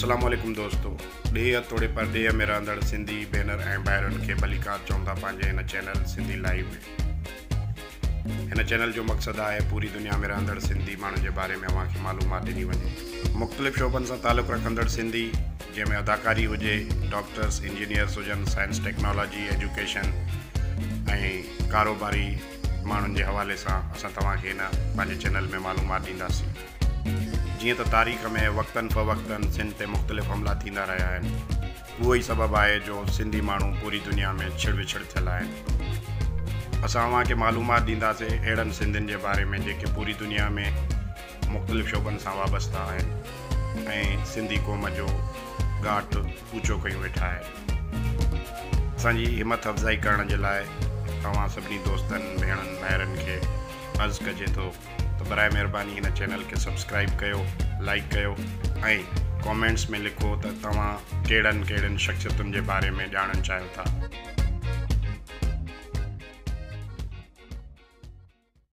السلام عليڪم دوستو ڏيهه توڙي پرڏيهه ۾ رهندڙ سنڌي ڀينر ۽ ڀائرن کي ڀليڪار چئون ٿا پنهنجي هن چينل سنڌي لائيو ۾. هن چينل جو مقصد آهي پوري دنيا ۾ رهندڙ سنڌي ماڻهن جي باري ۾ اوهان کي معلومات ڏني وڃي. مختلف شعبن سان تعلق رکندڙ سنڌي جنهن ۾ اداڪاري هجي، ڊاڪٽرس، انجنيئرس هجن، سائنس ٽيڪنالاجي، ايجوڪيشن ۽ ڪاروباري ماڻهن جي حوالي سان اسان توهان کي هن پنهنجي چينل ۾ معلومات ڏينداسين. جيئن ته تاريخ ۾ وقتن فوقتن سنڌ تي مختلف حملا ٿيندا رهيا آهن. اهو ئي سبب آهي جو سنڌي ماڻهو پوري دنيا ۾ ڇڙ وڇڙ ٿيل آهن. اسان اوهان کي معلومات ڏينداسين اهڙن سنڌين جي باري ۾ جيڪي پوري دنيا ۾ مختلف شعبن سان وابسته آهن ۽ سنڌي قوم جو ڳاٽ اوچو ڪيون ويٺا آهن. اسان جي همٿ افزائي ڪرڻ جي لاء توهان سڀني دوستن، ڀيڻن، ڀائرن کي عرض ڪجي ٿو. ته برائي مهرباني هن چينل کي سبسڪرائيب ڪيو، لائيڪ ڪيو ۽ ڪامينٽس ۾ لکو ته توهان ڪهڙن ڪهڙين شخصيتن جي باري ۾ ڄاڻڻ چاهيو ٿا.